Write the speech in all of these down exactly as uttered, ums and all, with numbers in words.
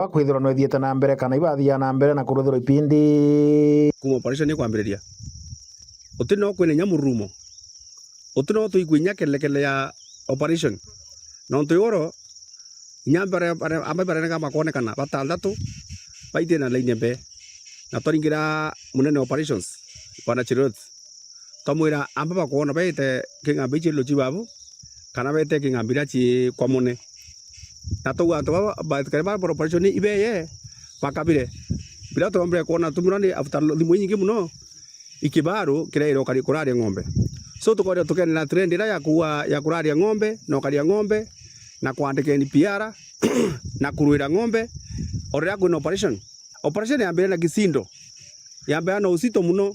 Bakwithirwa nwethiite na mbere kana ibathiaa na mbere na kuruthirwa ipindi. Kuma operation ikwambiriria, uti no kwina inya mururumo, uti no tuigue inya kelekele ya operation. Nontu igoro, inya mbere, bare-, amba barenga bakwonekana batantatu, baiti na line mbee. Na twaringira munene operations, Bwana Chirot. Twamwira, amba bakwona baite king'ambi ici luchi babu, kana baite king'ambi iria ci kwa mune. Na twauga antu baba, bathikari baba bari operation ibeye, bakabire. Biria turombire kwona tumirwa ni after thimu inyingi muno, ikibaru kiraire ukari-, kuraria ng'ombe. So tukoria tukenera trend iria ya kuua, ya kuraria ng'ombe, na ukaria ng'ombe, na kwandika N P R, na kuruira ng'ombe, o riria kwina operation. Operation yambire na kisindo, yambire na uzito muno,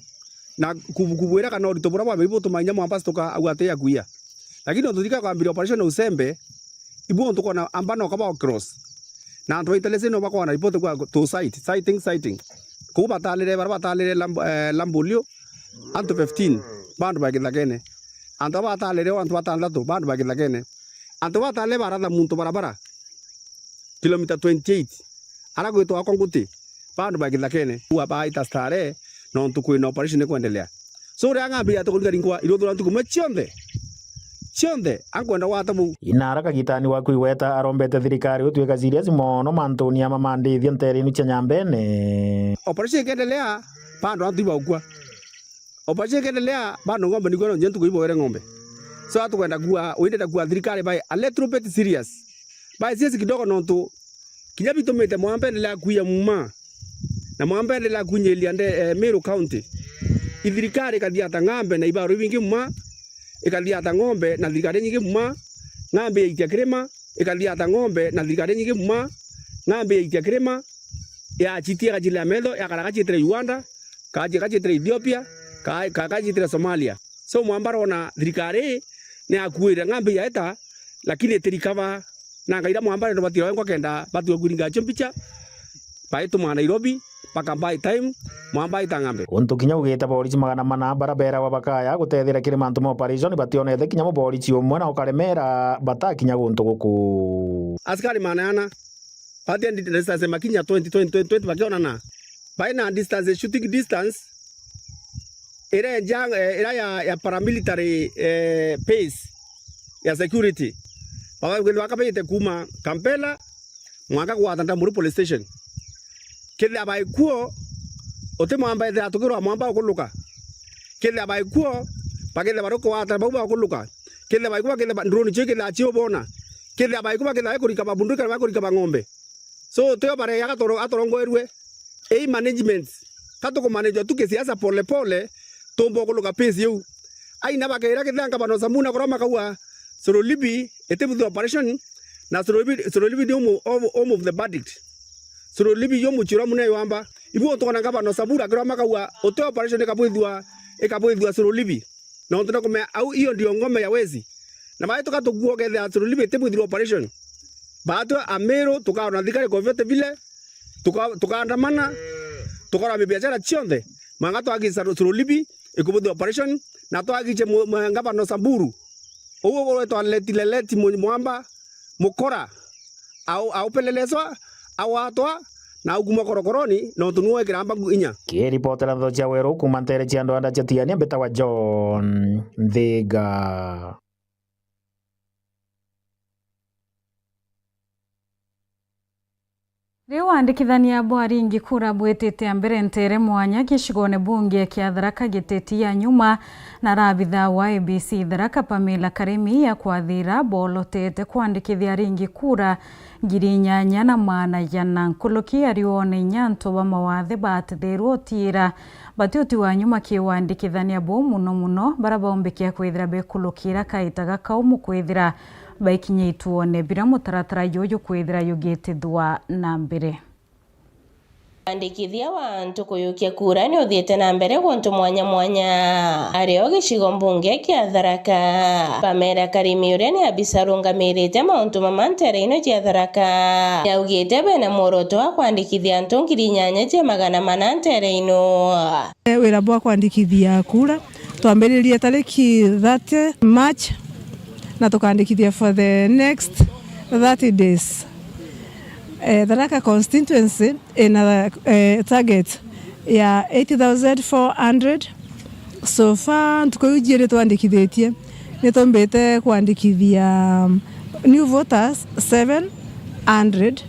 na kubu-, kubwira kana urito buria bwabe ibutuma inya mwamba stuka au ati ya kuia. Lakini untu thika kwambire operation na usembe, ibu untu kona amba no kaba cross. Na antu baitale sino bakona report kwa to site, sighting, sighting. Kuu batalire, bara batalire Lamb-, eh, Lambulio, antu fifteen, bandu ba kithakene. Antu aba batalire, antu batantatu, bandu ba kithakene. Antu batalire baratha muntu barabara. Kilomita twenty-eight. Ara gwitwa akwa nguti, bandu ba kithakene. Ua baita starehe, nontu kwina operation ikwendelea. So, uria ng'ambi yatukuringa ringwa, iruthura ntuku mwe cionthe. Cionthe, ankwenda gwata buu. Inara kagitani waku igweta arombete thirikari utwika serious mono mantuni ama mandithia ntere inu cia Nyambene. Operation ikendelea, bandu antu ibaukua. Operation ikendelea, bado ng'ombe niguo nonje ntuku iboere ng'ombe. So, atukwenda kuua, windenda kuua thirikari bae a little bit serious. Bae serious kidogo nontu, kinya bitumite mwamba endelea kuia muma. Na mwamba endelea kunyiria nde, eh, Meru County. Ithirikari ikathiata ng'ambe na ibaru ibingi muma. Ikathiata ng'ombe na thirikari nyingi muma. Ng'ambe yaitia kirima. Ikathiata ng'ombe na thirikari nyingi muma. Ng'ambe yaitia kirima. Yachitia gachilea metho, yakara gachitire Uganda. Kaji-, kajitire Ethiopia, ka-, ka-, kajitire Somalia. So, mwamba arona thirikari ni akuire ng'ambi yaeta, lakini itirikaba. Na ngai ira mwamba arenda batira wengwa kenda batiga kuringa acio mbicha, baituma Nairobi, baka buy time, mwamba aita ng'ambe. Untu kinya ugite borichi magana mana bara berawa bakaya gutethira kiri mantu ma operation, bationete kinya muborichi umwe na ukaremera batakinya guntu guku. Askari magana ana, batia ndi-, distance makinya twenty, twenty, twenty, twenty, bakionana. Baina distance, shooting distance, ira enja, eh, ira ya, ya paramilitary, eh, base ya security. Baba, kwithirwa kabite kuma Kampela, mwanka gwata Ndamuru Police Station. Kethira baikuo, uti mwamba ethira atukirwa mwamba ukuluka. Kethira baikuo, bakethira barukugwata bau bakuluka. Kethira baikuo, bakethira ba-, drone cio ikethira ciubona. Kethira baikuo, bakethira bakurika babunduki kana bakurika bang'ombe. So, tio bare ya gatoro-, atorongoerue. Ei management. Ka tukumanage tu kisiasa pole pole, tumba ukuluka pace iu. Aina bakera kithanga bano Samburu na kuroma kaua, Sorolibi, itibuthua operation, na Sorolibi, Sorolibi ni umu, of, home of the verdict. Sorolibi yo muchira mune yamba. Ibu tukona ngabano Samburu akiroma kaua, uti operation ikabwithua, ikabwithua Sorolibi. Na untu na kumea au, iyo ndio ngome ya wezi. Na bae tukatukuo kethira Sorolibi itibwithirwa operation. Batwe Amiru, tukaona thikari kovete vile, tuka-, tukaandamana, tukora biashara cionthe. Manga twagica Sorolibi, ikubuthi operation, na twagiche mu-, mu-, ngavana Samburu. Uguo ugwetwa Leti Leleti mu-, Mwamba, mukora, au-, aupeleleswa, awatwa, na aukuma korokoroni, nontu niwe wekira mbagu inya. Kiripotera ntho cia weru kuma ntere cia ndwanda cia Tiania, mbitagwa John Nthiga. Riu wandikithania bwa aringi kura bwitite mbere ntere mwanya gicigone bunge kia Tharaka Giteti ya nyuma, na rabitha wa A B C Tharaka Pamela Karimi ya kwathira bolotete kwandikithia aringi kura ngiri inyanya na maana jana. Nkuluki arione inya antu ba mawathe batithirwe utiira bati uti wa nyuma kiwandikithania buu, muno muno bara baumbikia kwithira bekulukira kaita gakaumu kwithira baikinya ituone bira mutaratara juju kwithira yugitithwa na mbere. Wandikithia wa antu kuyukia kura ni uthiite na mbere guntu mwanya mwanya, ario gicigo mbunge kia Tharaka. Pamela Karimi, uria ni abisa arungamirite mauntu mama ntere ino cia Tharaka, niaugite bena mworoto wa kwandikithia antu ngiri inyanya cia magana mana ntere ino. Wira bwa kwandikithia kura twambiririe tariki thirty March na tukandikithia for the next thirty days. Eh, Tharaka constituency ina, eh, target ya eight thousand four hundred. So far, ntuku iu jiiri twandikithitie, ni tumbite kwandikithia new voters seven hundred.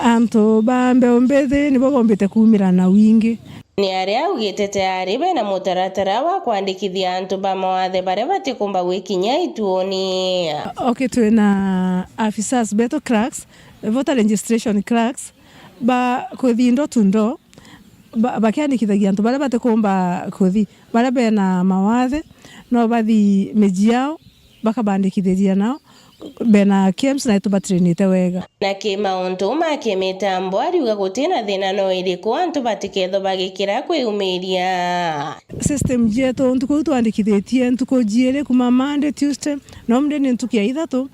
Antu ba mbeu mbithi nibo bombite kuumira na wingi. Ni aria augite tayari bena mutaratara wa kwandikithia antu ba mawathe baria batikumba gwikinyia ituoni. Okay, twina afisas betu clerks, voter registration clerks, ba kuthi door to door, ba-, bakiandikithagia antu baria batikumba kuthi. Baria bena mawathe no bathi miji yao, bakabandikithiria nao, bena camps na itubatrainite wega. Na ki mauntu ma kimitambo, ariuga gutina thina no iriku antu batikethwa bagikira kwiumiria. System jietu ntuku iu twandikithitie ntuku jiiri, kuma Monday, Tuesday, na Monday ni ntuku ya ithatu,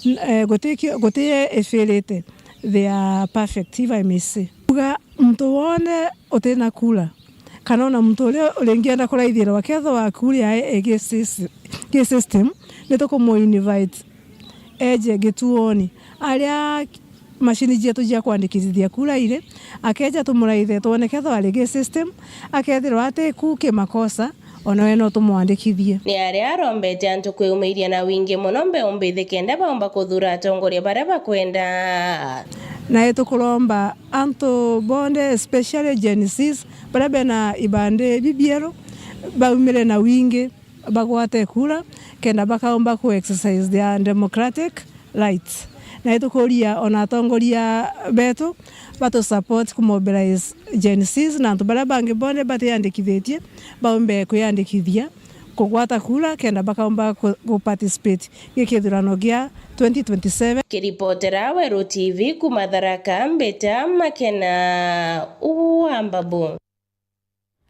n-, eh, guti kio-, guti ifirite, they are perfect, if I may say. Uga muntu wone utina kura, kana ona muntu uria uringienda kuraithirwa, akethwa kura yae igi sys-, gi system, ni tukumu invite eje gituoni. Aria macini jietu jia kwandikithia kura iri, akeja tumuraithe, twone kethwa ari gi system, akethirwa ati ku ki makosa, ona we no tumwandikithie. Ni aria arombete antu kwiumiria na wingi mono mbeu mbithi kenda baumba kuthura atongoria baria bakwenda. Na itukuromba antu bonthe, especially Gen Zs, baria bena ibandi bibieru, baumire na wingi, bagwate kura, kenda bakaumba ku exercise their democratic rights. Na itukuria ona atongoria betu batu support ku mobilize Gen Zs na antu baria bangi bonthe batiyandikithitie, baumbe kwiyandikithia kugwata kura, kenda bakaumba ku, ku participate gi kithurano gia twenty twenty-seven. Kiripotera Weru T V kuma Tharaka, Mbita Makena wa Mbabu.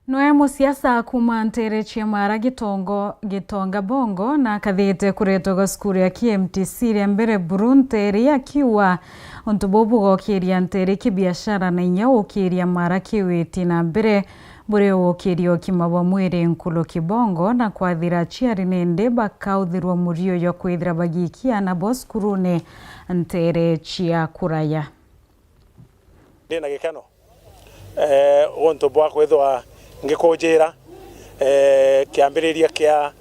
Nwe musiasa kuuma nteere cia Mara Gitongo, Gitonga Bongo, na akathite kuretwa ga cukuru ya K M T C ria mbere buru nteere, akiuga untu buu bugokiria nteere kibiashara na inya gukiria Mara kiwiti na mbere, buri gukiria ukima bwa mwiri nkulu kibongo na kwathira aciari nindi bakauthirwa murio jwa kwithira bagikia nabo cukurune nteere cia kuraya. Ndina gikeno, eh, guntu bwa kwithwa ngikunjira, eh, kiambiriria kia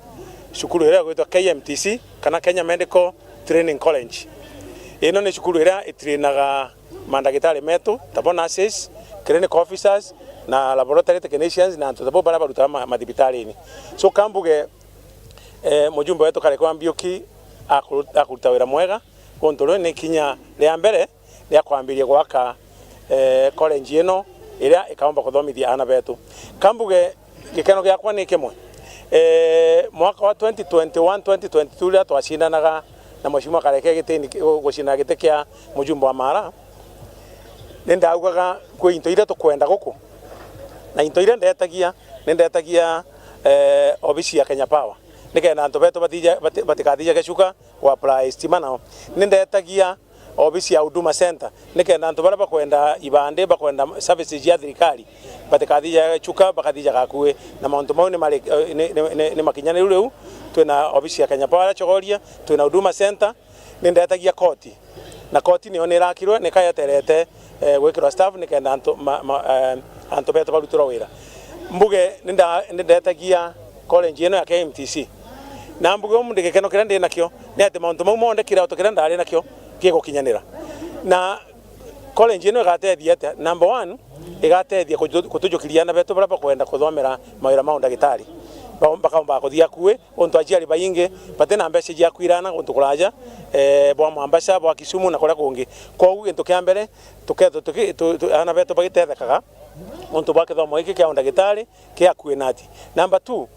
cukuru iria igwitwa K M T C, kana Kenya Medical Training College. Ino ni cukuru iria itrainaga mandagitari metu, tabo nurses, clinical officers, na laboratory technicians, na antu tabo baria barutaga ma-, mathibitarini. So, kambuge, eh, mujumbe wetu Kareke wa Mbiuki akuru-, akuruta wira mwega, guntu riu ni kinya ria mbere ria kwambiria gwaka, eh, college ino iria ikaumba kuthomithia aana betu. Kambuge, gikeno giakwa ni kimwe. Eh, mwaka wa twenty twenty-one, twenty twenty-two, riria twacindanaga na Mheshimiwa Kareke gitini ki-, gu-, gucindana giti kia mujumbe wa Mara, ni ndaugaga kwi into iria tukwenda guku, na into iria ndetagia, ni ndetagia, eh, obisi ya Kenya Power, nikenda antu betu batija-, bati-, batikathijage cuka gwa apply stima nao. Ni ndetagia obisi ya Huduma Center, nikenda antu baria bakwenda ibandi, bakwenda services cia thirikari, batikathija cuka, bakathijaga akui. Na mauntu mau ni mari-, eh, ni, ni, ni, ni makinyaniru riu. Twina obisi ya Kenya Power ya Chogoria, twina Huduma Center, ni ndetagia koti. Na koti niyo ni irakirwe, ni kayeterete, eh, gwikirwa staff, nikenda antu, ma, ma, eh, antu betu barutirwa wira. Mbuge ni nda-, ni ndetagia college ino ya K M T C. Na mbuge umunthi gikeno kiria ndi nakio ni ati mauntu mau monthe kira untu kiria ndari nakio gigukinyanira. Na college ino igatethia atia? Number one, igatethia kutu-, kutujukiria aana betu baria bakwenda kuthomera mawira ma undagitari. Ba-, bakaumba kuthia akui, untu aciari baingi bati na mbeca cia kwira aana guntu kuraja, eh, bwa Mombasa, bwa Kisumu na kuria kungi. Kwogu gintu kia mbere, tukethwa tuki-, tu-, tu-, aana betu bagitethekaga untu bwa kithomo giki kia undagitari, kia akuinati. Number two,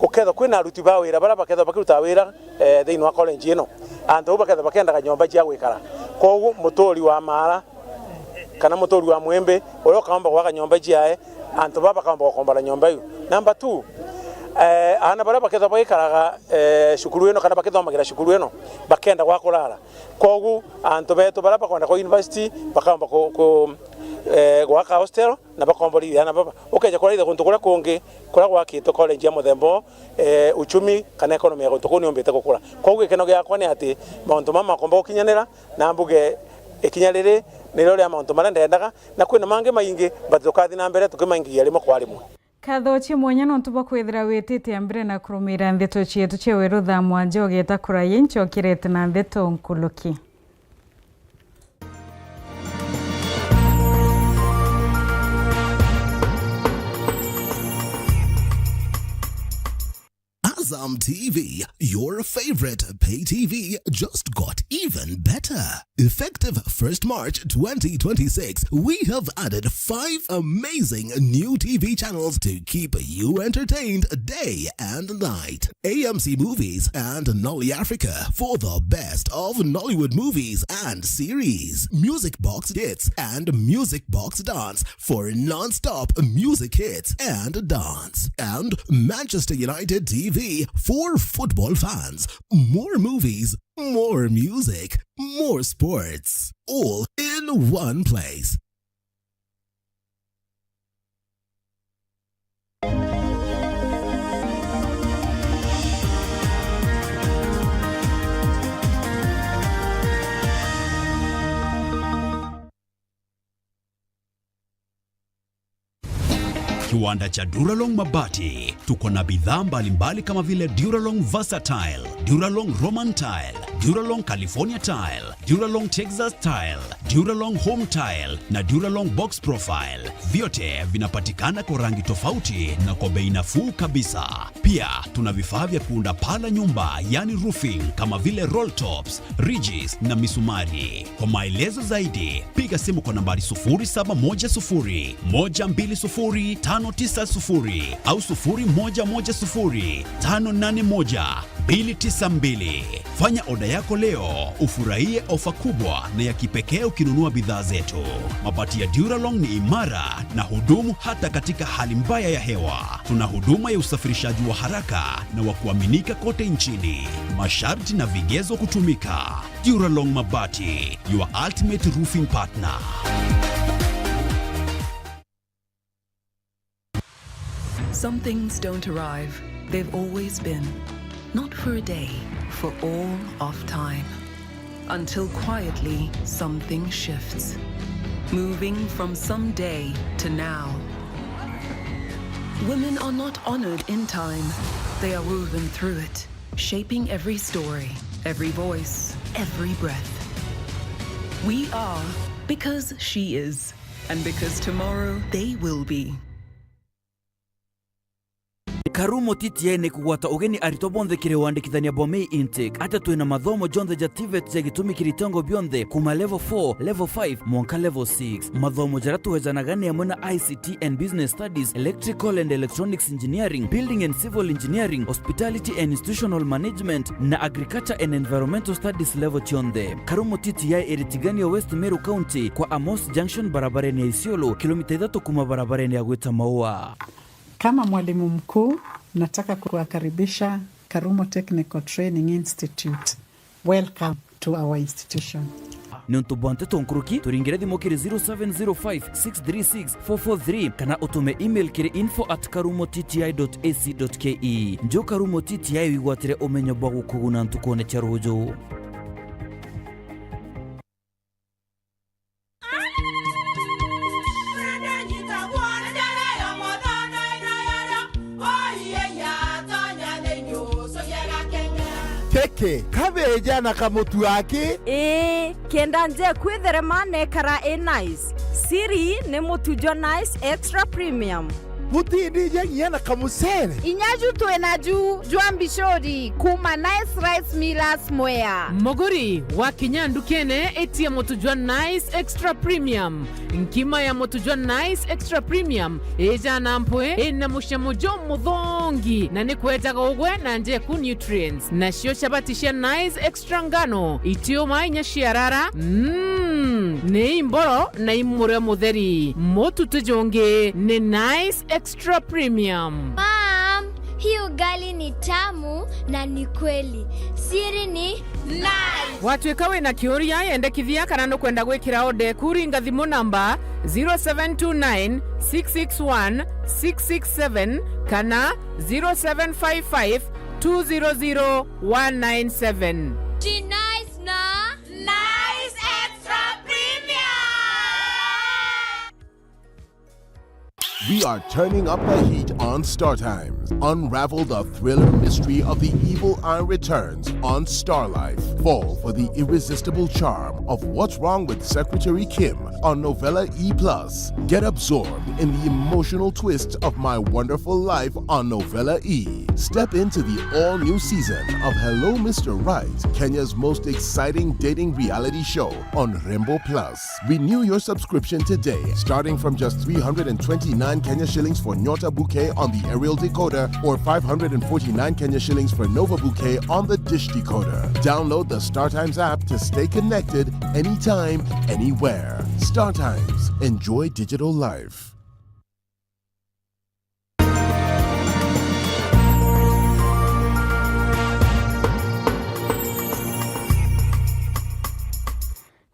gukethwa kwina aruti ba wira baria bakethwa bakiruta wira, eh, thiini wa college ino. Antu bau bakethwa bakiendaga nyomba cia gwikara. Kwogu muturi wa Mara kana muturi wa Mwimbi uria ukaomba gwaka nyomba ciae, antu baa bakaomba gukombora nyomba iu. Number two, eh, aana baria bakethwa bagikaraga, eh, cukuru ino kana bakithomagira cukuru ino, bakenda gwa kurara. Kwogu antu betu baria bakwenda kwa university bakaomba ku, ku, eh, gwaka hostel, na bakomborithia aana baba. Ukeja kuraitha guntu kuria kungi kuria gwakitwe college ya muthemba uu, eh, uchumi kana economy ya guntu kuu niumbite gukura. Kwogu gikeno giakwa ni ati mauntu mama makomba gukinyanira, na mbuge Ikinya riri nirio ria mauntu maria ndendaga, na kwina mangi maingi, but tukathi na mbere tukimaingigia rimwe kwa rimwe. Nkatho cia mwanya nontu bwa kwithira witite mbere na kurumiira ndeto cietu cia weru thaa mwanja ugeta kuraya. Incokirete na ndeto nkuluki. Azam T V, your favorite pay T V, just got even better. Effective first March twenty twenty-six, we have added five amazing new T V channels to keep you entertained day and night. A M C Movies and Nolly Africa for the best of Nollywood movies and series. Music Box Hits and Music Box Dance for non-stop music hits and dance. And Manchester United T V for football fans. More movies, more music, more sports, all in one place. Kiwanda cha Duralong Mabati. Tuko na bidhaa mbalimbali kama vile Duralong Versatile, Duralong Roman Tile, Duralong California Tile, Duralong Texas Tile, Duralong Home Tile na Duralong Box Profile. Vyote vinapatikana kwa rangi tofauti na kwa bei nafuu kabisa. Pia tuna vifaa vya kuunda pala nyumba, yani roofing, kama vile roll tops, ridges na misumari. Kwa maelezo zaidi, piga simu kwa nambari sufuri saba moja sufuri, moja mbili sufuri, tano tisa sufuri au sufuri moja moja sufuri, tano nane moja, mbili tisa mbili. Fanya oda yako leo, ufurahie ofa kubwa na ya kipekee ukinunua bidhaa zetu. Mabati ya Duralong ni imara na hudumu hata katika hali mbaya ya hewa. Tuna huduma ya usafirishaji wa haraka na wa kuaminika kote nchini. Masharti na vigezo kutumika. Duralong Mabati, your ultimate roofing partner. Some things don't arrive. They've always been. Not for a day, for all of time. Until quietly, something shifts. Moving from someday to now. Women are not honored in time. They are woven through it, shaping every story, every voice, every breath. We are because she is, and because tomorrow they will be. Karumo T T I ni kugwata ugeni aritwa bonthe kiri wandikithania bwa May Intake. Atia twina mathomo jonthe ja TVET ja gitumi kiri itengo bionthe, kuma level four, level five, mwanka level six. Mathomo jaria twejanaga ni amwe na I C T and Business Studies, Electrical and Electronics Engineering, Building and Civil Engineering, Hospitality and Institutional Management, na Agriculture and Environmental Studies level cionthe. Karumo T T I iri Tigania, West Meru County, kwa Amos Junction, barabarene ya Isiolo, kilomita ithatu kuma barabarene ya gwita Maua. Kama mwalimu mkuu, nataka kuwakaribisha Karumo Technical Training Institute. Welcome to our institution. Niuntu bwa nteto nkuruki, turingire thimu kiri zero seven zero five six three six four four three kana utume email kiri info at karumo T T I dot A C dot K E. Nju Karumo T T I wigwatire umenyo bwa gukuguna ntukune cia ruju. Kiki, kabeja na kamutu aki? Ii, kenda nje kwitherema nekara i nice. Siri ni mutu jwa Nice Extra Premium. Butindija nginya na kamucere. Inya ju twi naju jwa mbicuri kuma Nice Rice Millers Mwea. Muguri, wakinya ndukene, itia mutu jwa Nice Extra Premium. Nkima ya mutu jwa Nice Extra Premium ijana mpwi, ina mucamo jumuthongi na ni kwejaga ugwe na njeku nutrients. Nacio chabati cia Nice Extra ngano, itiuma inya ciarara, mm, ni imboro na imurio mutheri. Mutu ti jungi, ni Nice Extra Premium. Mom, hii ugali ni tamu na ni kweli. Siri ni Nice. Watwika wina kiuria, yendekithia kana nukwenda gwikira order eku, ringa thimu namba zero seven two nine six six one six six seven kana zero seven five five two zero zero one nine seven. Ji Nice na Nice Extra Premium. We are turning up the heat on Star Times. Unravel the thriller mystery of the evil eye returns on Star Life. Fall for the irresistible charm of What's Wrong with Secretary Kim on Novella E plus. Get absorbed in the emotional twists of My Wonderful Life on Novella E. Step into the all-new season of Hello Mister Right, Kenya's most exciting dating reality show on Rembo Plus. Renew your subscription today, starting from just three hundred and twenty-nine Kenya shillings for Nyota Bouquet on the aerial decoder or five hundred and forty-nine Kenya shillings for Nova Bouquet on the dish decoder. Download the StarTimes app to stay connected anytime, anywhere. StarTimes. Enjoy digital life.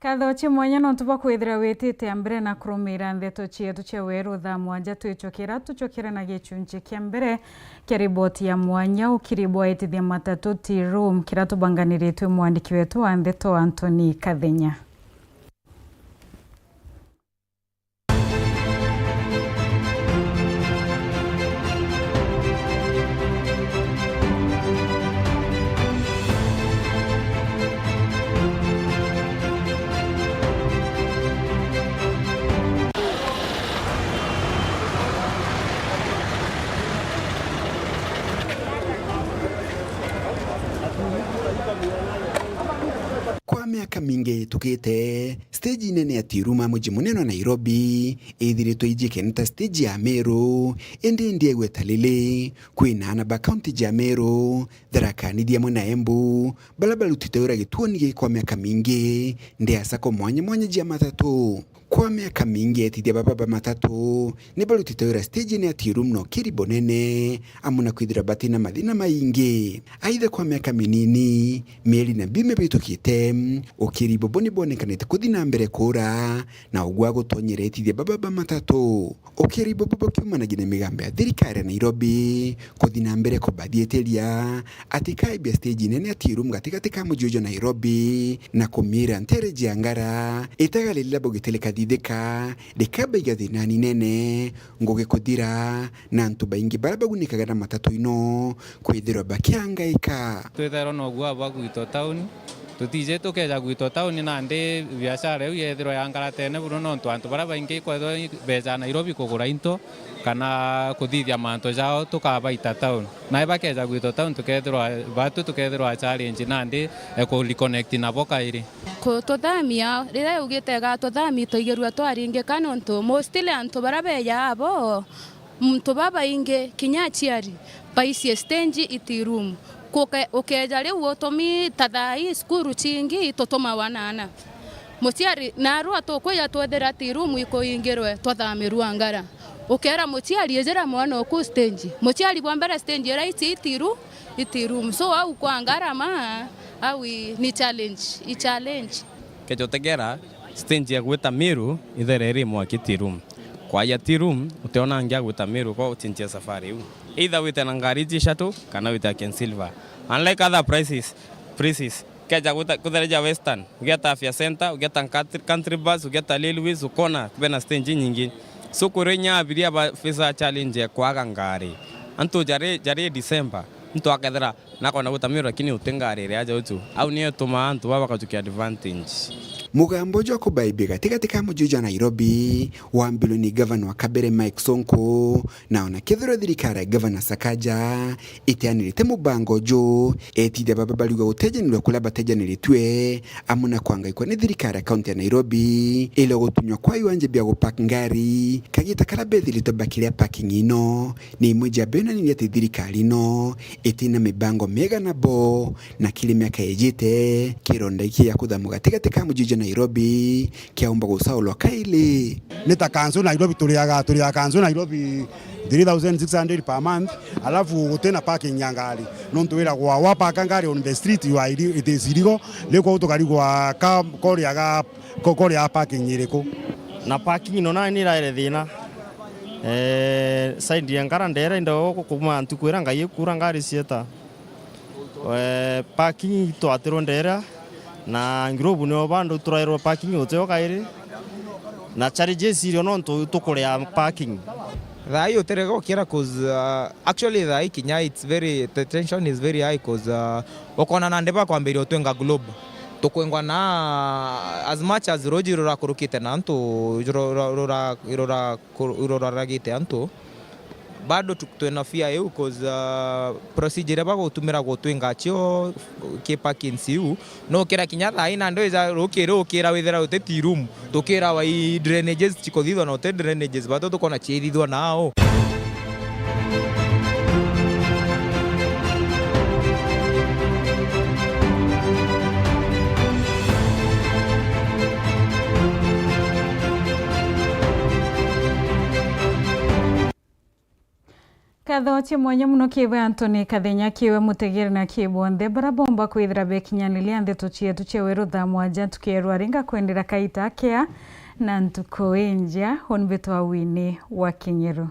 Nkatho cia mwanya nontu bwa kwithira witite mbere na kurumira ndeto cietu cia weru thaa mwanja. Twicokera, tucokere na gicunci kia mbere kia riboti ya mwanya ukiri bwaitithia matatu Tea Room, kiria tubanganiritwe mwandiki wetu wa ndeto Anthony Kathenya. Kwa miaka mingi itukite, stage inene ya Tea Room a muji munene wa Nairobi ithiritwe ijikene ta stage ya Meru, indi ndiegwe ta lili kwina ana ba county ja Meru, Tharaka Nithi amwe na Embu, bara barutite wira gituoni giki kwa miaka mingi, ndi a sacco mwanya mwanya ja matatu. Kwa miaka mingi, etithia baba ba matatu ni barutite wira stage-ini ya Tea Room na ukiri bunene, amwe na kwithirwa batina mathina maingi. Aitha kwa miaka minini, mieri na biumia bitukite, ukiri bubu ni bwonekanite kuthi na mbere kuura, na ugwa gutonyera etithia baba ba matatu. Ukiri bubu bukiumanagia na migambo ya thirikari ya Nairobi kuthi na mbere kubathietiria ati kaibia stage nene ya Tea Room gatigati ka muji uju Nairobi, na kumira ntereji ya Ngara, itaga lili la bugitele kathithika, rikabaiga thina ninene, ngugi kuthira, na antu baingi bara bagunikaga na matatu ino kwithirwa bakiangaika. Twithairwa na uguaa bwa gwitwa tauni, tutiji tukeja gwitwa tauni nandi biashara iu yethirwa yangaratene buru, nontu antu bara baingi ikwethirwa beja Nairobi kugura into kana kuthithia mantu jao tukabaita tauni. Nae bakeja gwitwa tauni tukethirwa, batu tukethirwa challenge nandi e ku reconnect nabo kairi. Kututhamia, riria yugite igatuthamia, twaigerua twaringika nontu mostly antu bara beja abo, muntu babaingi, kinya aciari, baicie stage i Tea Room. Kuke-, ukeja riu utumi ta thaa ii cukuru cingi itutumawa na ana. Muciari, narua tukwija twethira Tea Room ikuingirwe, twathamirua Ngara. Ukera muciari, ijira mwana oku stage. Muciari bwa mbere stage ira ici i Tea Room, i Tea Room. So au kwa Ngara ma, au i, ni challenge, i challenge. Keja utegera stage ya gwita Meru ithere iri mwaki Tea Room. Kwaja Tea Room, utiona ngia gwita Meru ko uchinjia safari iu. Either wite na ngari iji icatu, kana wite ya Ken Silver. Unlike other prices, places, keja gwita, kuthereja Western, ugieta Afya Center, ugieta Country, Country Bus, ugieta Railways, ukona bena stage nyingi. So, kwirwa inya abiria ba face a challenge ya kwaga ngari. Antu jari, jari December, antu akethira nakona guta Meru lakini uti ngari iria aja uju. Au niyo itumaa antu baba bakajukia advantage. Mugambo jwa kubaibia gatigati ka muji jwa Nairobi wambirwe ni gavana wa kabere Mike Sonko, na ona kethirwa thirikari ya gavana Sakaja iteanirite mubango uju, etithia baba bariuga gutejanirwa kuria batejaniritue, amwe na kwangaikwa ni thirikari ya kaunti ya Nairobi, ila gutunywa kwa iwanja bia gupark ngari, kagita karia bethiritwe bakiria parking ino, ni imwe ja bionanirie ati thirikari ino itina mibango miega nabo, na kiri miaka ijite, kironda giki gia kuthamu gatigati ka muji jwa Nairobi kiaumba gucaulwa kairi. Ni ta kanzu Nairobi turiaga, turiaga kanzu Nairobi three thousand six hundred per month, alafu gutina parking ya ngari. Nontu wiragwa wa park ngari on the street, you are illi-, it is illegal. Riu kwou tukarigwa ka, koria ga, ko-, koria parking iriku? Na parking ino nayo ni iraire thina. Eh, side ya Ngara ndere ndo kuma ntuku ira ngai ikura ngari cieta. Eh, parking itwatirwe ndere, na ngirobu nio bandu turairwe parking uteo kairi. Na challenges irio nontu tukuria parking. Thaa ii utirega ukira 'cause, uh, actually thaa ii kinya it's very, the tension is very high 'cause, uh, ukona nandi bakwambiria utwinga globe. Tukwingwa na as much as ruji rurakurukite na antu, rura-, rura-, rura-, rura-, ruraragite antu, bado tu-, twina fear iu 'cause, uh, procedure iria bagutumira gutwinga cio ki parkings iu, nukira kinya thaa ii nandi wija rukiri ukira withira uti tea room, tukira wa i drainages chikuthithwa na uti drainages, bado tukona chiithithwa nao. Nkatho cia mwanya mono kiwe Anthony Kathenya, kiwe mutegeri na ki bonthe bara bomba kwithira bekinyaniria ndeto cietu cia weru thaa mwanja ntuku ya rwari. Ngakwendera kaita kea na ntuku injia. Uni mbitwa Winnie wa Kinyeru.